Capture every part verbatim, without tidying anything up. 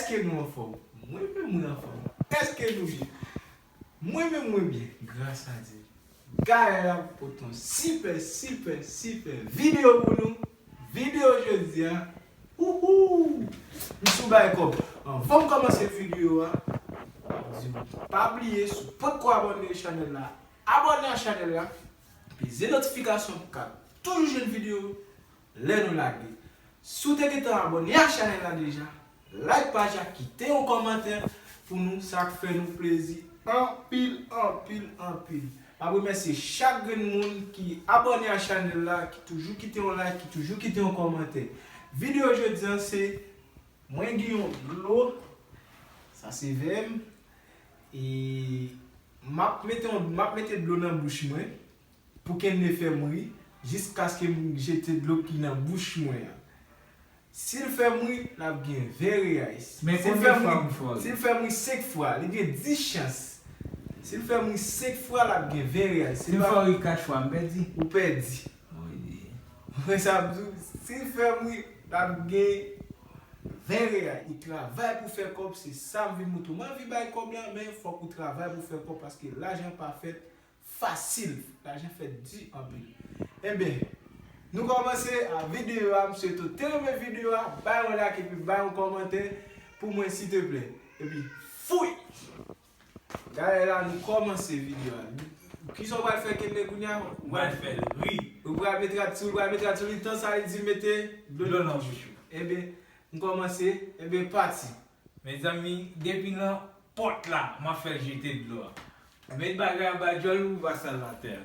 Èske nou anfòm? Mwen menm, mwen anfòm. Èske nou byen? Mwen menm, mwen byen, gras a Dye. Gaël ap pote yon sipè, sipè, sipè videyo pou nou. Videyo jodi a. Wouhou! M sou bay kòb. Anvan m kòmanse videyo a, m di w, pa bliye, si w potko abòne chanèl la, abòne a chanèl la, peze notifikasyon pou w ka toujou jwenn videyo lè nou lage. Si w te gentan abòne a chanèl la deja, like paj la, kite yon kòmantè pou nou, sa k fè nou plezi anpil, anpil, anpil. M ap remèsye chak grenn moun ki abòne a chanèl la, ki toujou kite yon like, ki toujou kite yon kòmantè. Videyo jodi a se, mwen gen yon dlo, sa se vè m, e m ap mete yon, m ap mete dlo nan bouch mwen pou Kenley fè m ri, jiskaske m jete dlo ki nan bouch mwen an. Si l fè m ri, l ap gen ven reyay. Men konbyen fwa m fè w ri? Si l fè m ri senk fwa, li gen dis chans. Si l fè m ri senk fwa, l ap gen ven reyay. Si l fè w ri kat fwa, m pèdi? Ou pèdi. Mwen sa m di w, si l fè m ri, l ap gen ven reyay. Ou travay pou fè kòb, se sa m vin montre w. M anvi bay kòb la, men fòk ou travay pou fè kòb, paske lajan pa fèt fasil. Lajan fèt di anpil. Enben, nou kòmanse a videyo a. M swete w te renmen videyo a. Bay yon like epi bay yon kòmantè pou mwen, silteplè. Epi, fouy! Gade la, nou kòmanse videyo a. Kisa w pral fè, Kenley, kounye a? Ou pral fè l ri. Ou pral mete rad sou li, ou pral mete rad sou li, tan sa li di mete dlo nan bouch ou. Enben, m kòmanse. Enben, pati. Mezanmi, depi nan pòt la, m ap fè l jete dlo a. Met bagay anba djòl ou, ou va sal atè a.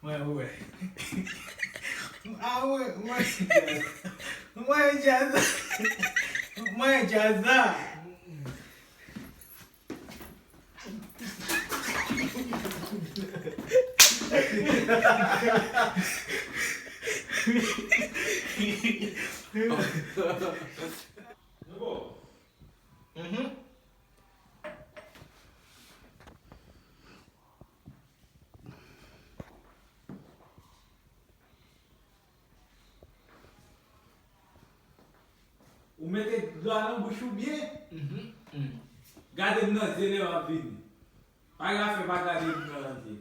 Mwen wè. A, mwen, mwen, mwen djaz. Mwen djaz la. Mhm. Ou mete dlo a nan bouch ou byen. Mhm. Gade m nan zye lè w ap vini. Pa gen afè pa gade m nan zye.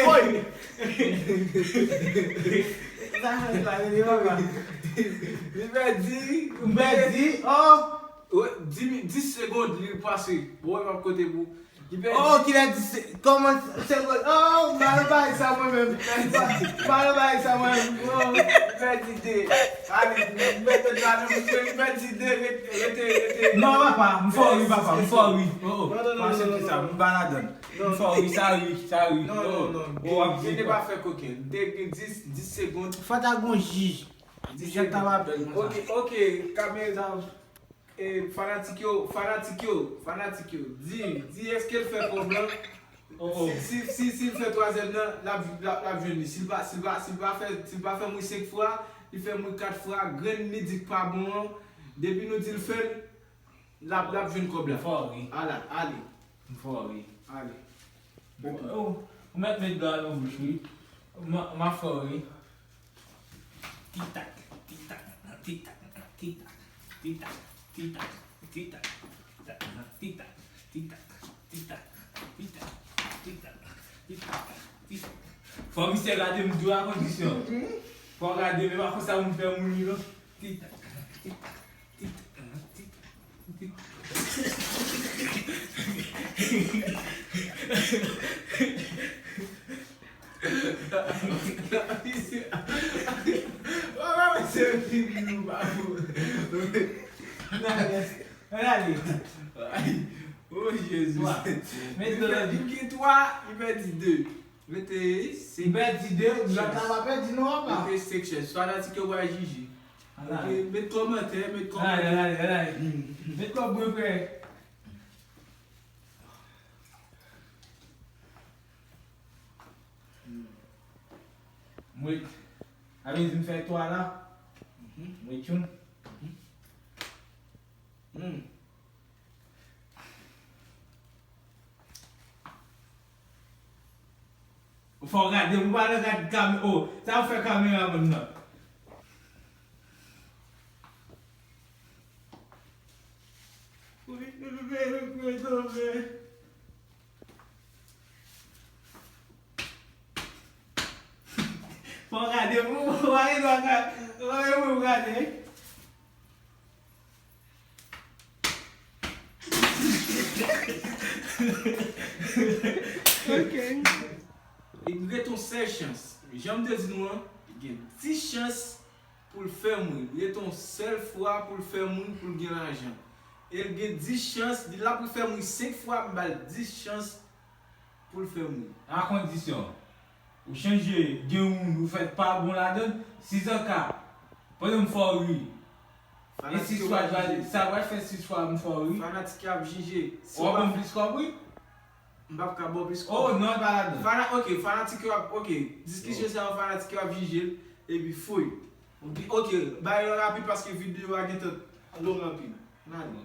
Oy! Sa fè sa, li papa. Li pèdi. M pèdi. Oh! Wi, dis mi-, dis segonn, li pase. Bon, e pa kote pou. Li pèdi. Oh, kilè dis se-, kòman segonn? Oh, m pa nan bagay sa mwen menm. M pa nan bagay sa mwen menm. Oh. Li pèdi de. Ale, mete dlo nan bouch mwen, li pèdi de. Rete, rete, rete. Non, papa, m fè w ri, papa, m fè w ri. Oh, oh. Non, non, non, non, non, non. M pa ladann. M fè w ri, sa ri, sa ri. Non, non, non. Oh, w ap di. Kenley pa fè koken. Te gen dis, dis segonn. Fò ta gon jij. Jij ta va pèl konsa. Ok, ok, kamera. E, fanatik yo, fanatik yo, fanatik yo, di, di èske l fè kòb lan? Oh, oh. Si, si, si, si l fè twazyèm nan, l ap, l ap, l ap jwenn li. Si l pa, si l pa, si l pa fè, si l pa fè m ri senk fwa, li fè m ri kat fwa, grenn li di k pa bon an, depi nou di l fè l, l ap, l ap jwenn kòb la. Fò ri. Ala, ale. M fè w ri. Ale. Bon, oh, ou mèt met dlo a nan bouch wi. M, m ap fè w ri. Tik tak, tik tak, tik tak, tik tak, tik tak, tik tak, tik tak, tik tak, tik tak, tik tak, tik tak, tik tak, tik tak, tik tak, tik tak. Fò misye gade m di w a kondisyon. Fò w gade, men pa konsa moun fè moun ri non. Tik tak, tik tak. Oh, Jezi. Twa. Met li pèdi, li gen twa, li pèdi de. Rete senk. Li pèdi de, lòt la pa pèdi non, apa. Rete senk chèz. Fanatik yo va jije. Ala. Ok, met kòmantè, met kòmantè. Ala, ala, ala. Met kòb mwen, frè. Mwen, a vle di m fè twa la. Mwen tchoun. Hmm. Ou fò w gade, ou pa nan gad kamera. Oh, sa w fè kameramann nan. Wi, wi, wi, wi, wi, wi. Fò w gade, ou, ou pa gen dwa gade, ou pa gen dwa gade. Ok. Li gen yon sèl chans. Jan m te di nou an, li gen dis chans pou l fè m ri. Li gen yon sèl fwa pou l fè m ri, pou l gen lajan. E l gen dis chans, li la pou l fè m ri senk fwa, m ba l dis chans pou l fè m ri. A kondisyon, ou chanje gen youn ou fè pa bon ladan l, sizanka, pandan m fè w ri. E sis fwa, sa pral fè sis fwa m fè w ri. Fanatik yo ap jije. Si w ap ban m plis kòb, wi. M p ap ka ba w plis kòb. Oh, non, e pa ladan. Fana-, ok, fanatik yo ap, ok, diskisyon sa yo, fanatik yo ap jije l, epi fouy. Ok, bay yo rapid paske videyo a gentan long anpil. N ale.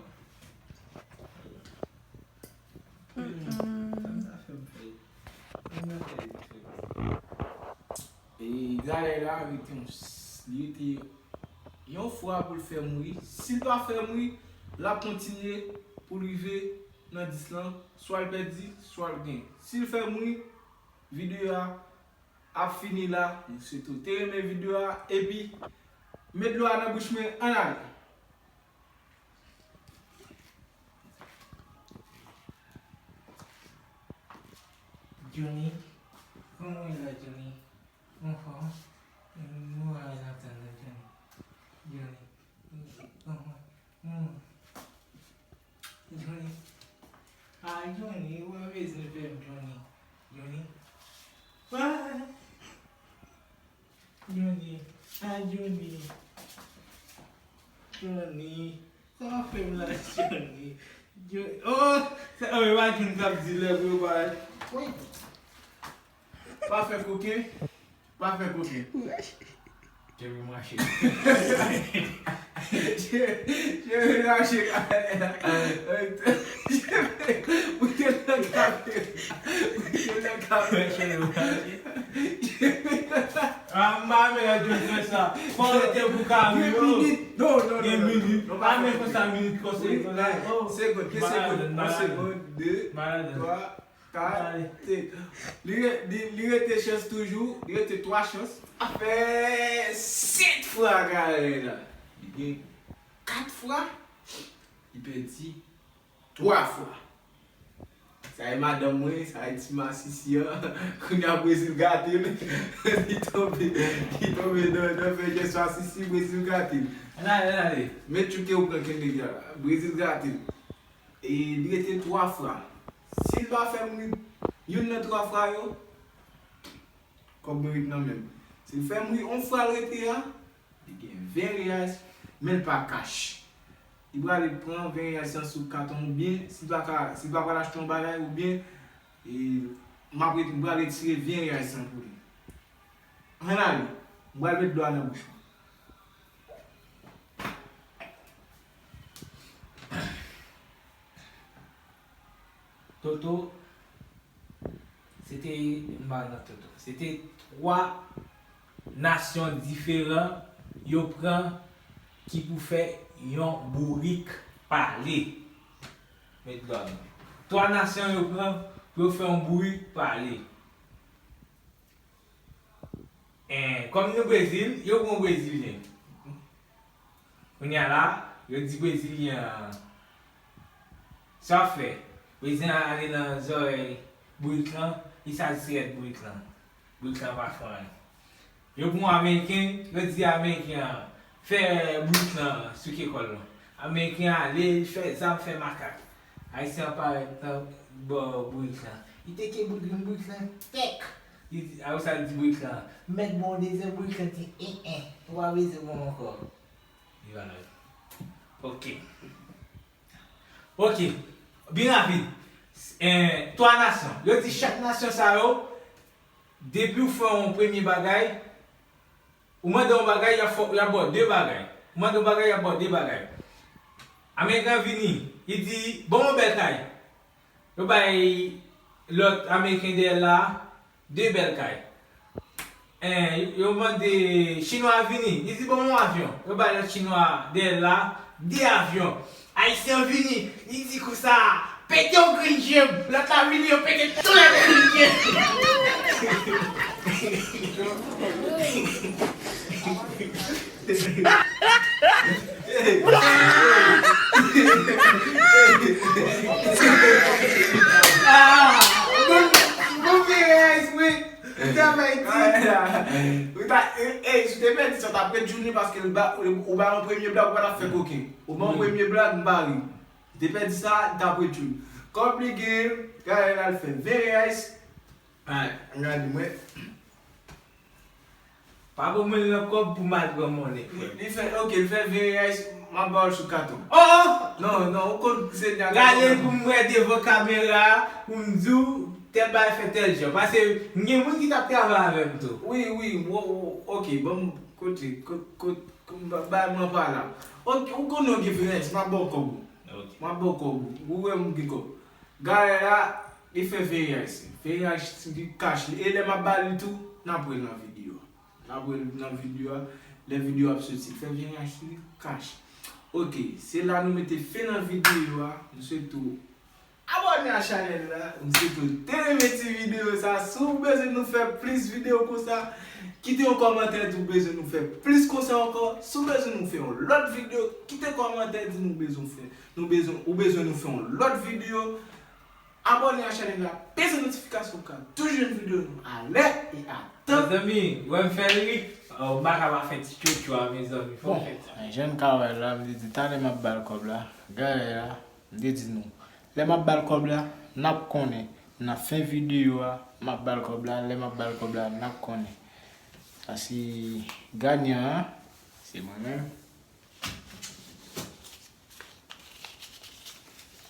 Mm-mm. Sa m ta fè m fè. Sa m ta fè m fè. E, galè la, li te yon s-, li te yon fwa pou l fè m ri. Si l pa fè m ri, l ap kontinye pou l rive nan dis lan, swa l pèdi, swa l gen. Si l fè m ri, videyo a ap fini la. M swete w te renmen videyo a, epi met dlo a nan bouch mwen, ann ale. Johnny, kòman w ye la, Johnny? Anfòm? Nou pa janm tann nou, Johnny. Johnny, kòman? Johnny. Ah, Johnny, ou pa bezwen fè m, Johnny. Johnny. Ah! Johnny. Ah, Johnny. Johnny. Sa w ap fè m la, Johnny? Jo-, oh! Sa, oh, e pa Johnny k ap di lè pou yo pa. Wi. Pa fè koken. Pa fè koken. Jerry mache. Jerry mache. Ou te nan kamera. Ou te nan kamera. Jerry mache. Ah, m pa renmen lè Jerry fè sa. Fò w rete pou kamera. Gen minit. Non, non, non, non. Gen minit. Pa menm konsa minit konsa. Wi, konsa. Oh. Segonn, gen segonn. Malad, malad. Yon segonn, de, twa. Kat, senk. Li re-, li, li rete chans toujou, li rete twa chans. Fè sèt fwa galè la. Li gen kat fwa, li pèdi twa fwa. Sa e madanm mwen, sa e ti masisi an. Kounye a Brezil gate l. Li tonbe, li tonbe nan, nan fè jès masisi, Brezil gate l. Ann ale, ann ale. Men tchouk ke ou pran kenbe la. Brezil gate l. E li rete twa fwa. Si l pa fè m ri youn nan twa fwa yo, kòb mwen ret nan men m. Si l fè m ri yon fwa l rete a, li gen ven reyal, men l pa kach. Li prale pran ven reyal sa sou katon oubyen, si l pa ka, si l pa pral achte yon bagay oubyen, e, m ap ret-, m pral retire ven reyal sa pou li. Ann ale, m pral met dlo a nan bouch mwen. Toto, se te, m pa nan Toto. Se te twa nasyon diferan yo pran ki pou fè yon bourik pale. Met dlo a nan. Twa nasyon yo pran pou yo fè yon bourik pale. En, kòm nou Brezil, yo pran yon Brezilyen. Kounye a la, yo di Brezilyen an, sa w ap fè? Brezilyen an ale nan zòrèy bourik lan, li satisfè bourik lan. Bourik lan pa fè anyen. Yo pran yon Ameriken, yo di Ameriken an, fè bourik lan souke kò l. Ameriken an ale, li fè zam, fè makak. Ayisyen an parèt nan bò brik la. Li teke brik, brik la, tèk! Li di, apre sa, li di brik la, "Mèt bon dezè." Brik la di, "En, en, ou pa bezwen mwen ankò." Li pa la. Ok. Ok. Byen rapid. Eh, twa nasyon. Yo di chak nasyon sa yo, depi w fè yon premye bagay, ou mande yon bagay, y ap fè, y ap ba w de bagay. Ou mande yon bagay, y ap ba w de bagay. Ameriken an vini, li di, "Ban mwen yon bèl kay." Yo bay lòt Ameriken dèyè l la de bèl kay. Eh, yo mande Chinwa a vini, li di, "Ban mwen yon avyon." Yo bay lòt Chinwa a dèyè l la de avyon. Ayisyen an vini, li di konsa, "Pete yon grenn je m." Lòt la vini, yo pete tou lè de grenn je. Ah, bon, bon, Perez, wi. Travay di. Ou ta, e, e, si w te pèdi sa, w t ap ret jounn li paske l ba, ou ba yon premye blag, ou pa t ap fè koken. Ou ba yon premye blag, m pa ri. Ou te pèdi sa, l t ap ret jounn. Kòb li gen, gade l al fè ven reais. Ay, gade mwen. Pa ban mwen nan kòb pou m al pran monnen, frè. Li fè, ok, li fè ven reais, m ap ba w l sou katon. Oh, oh! Non, non, ou konn se nèg. Gade pou m wè devan kamera, pou m di w, tèl bagay fè tèl jan. Paske m gen moun ki t ap travay avè m tou. Wi, wi, wo, wo, ok, ban m, kote, kot, kot, kot, ba, bay mwen pa la. Ok, ou konnen w gen ven reais, m ap ba w kòb ou. Ok. M ap ba w kòb ou. Ou wè m gen kòb. Gade la, li fè ven reais. Ven reais li kach li. E lè m ap ba li tou, n ap wè l nan videyo a. N ap wè l nan videyo a. Lè videyo a ap soti, l fè ven reais li kach. Ok, se la nou mete fen nan videyo a. Nou swete w abòne a chanèl la. Nou swete w te renmen ti videyo sa. Si w bezwen nou fè plis videyo konsa, kite yon kòmantè di w bezwen nou fè plis konsa ankò. Si w bezwen nou fè yon lòt videyo, kite kòmantè di nou bezwen fè. Nou bezwen, ou bezwen nou fè yon lòt videyo. Abòne a chanèl la, peze notifikasyon pou ka toujou jwenn videyo nou alè e a tan. Mezanmi, wè m fè l ri. Oh, m pa ka pa fè ti tchotcho a, mezanmi. Fò m fè ti. Bon, jan n ka wè la, m te di talè m ap ba l kòb la. Gade la, m te di nou. Lè m ap ba l kòb la, n ap konnen. Nan fen videyo a, m ap ba l kòb la. Lè m ap ba l kòb la, n ap konnen. Sa se ganyan an, se mwen menm.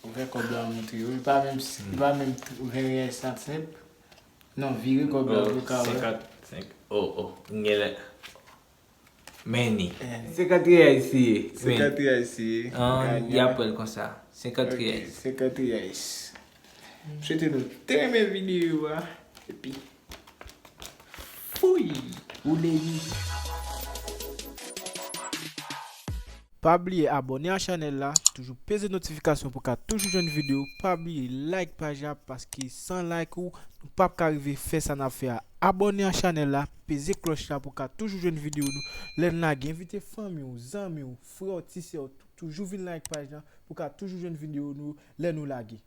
Ou fè kòb la montre yo. Li pa menm, li pa menm ven reais la senp. Non, vire kòb la pou w ka wè. Senkant, senk. Oh, oh. M gen lè. Men ni. Senkant reais li ye. Senkant reais li ye. An, y ap wè l konsa. Senkant reais. Senkant reais. M swete nou te renmen videyo a. Epi, fouy! Woule li. Pa bliye abòne a chanèl la, toujou peze notifikasyon pou ka toujou jwenn videyo. Pa bliye like paj la, paske san like ou, nou p ap ka rive fè sa n ap fè a. Abòne a chanèl la, peze klòch la pou ka toujou jwenn videyo nou. Lè n lage, envite fanmi w, zanmi w, frè w, ti sè w, toujou vin like paj la pou ka toujou jwenn videyo nou lè nou lage.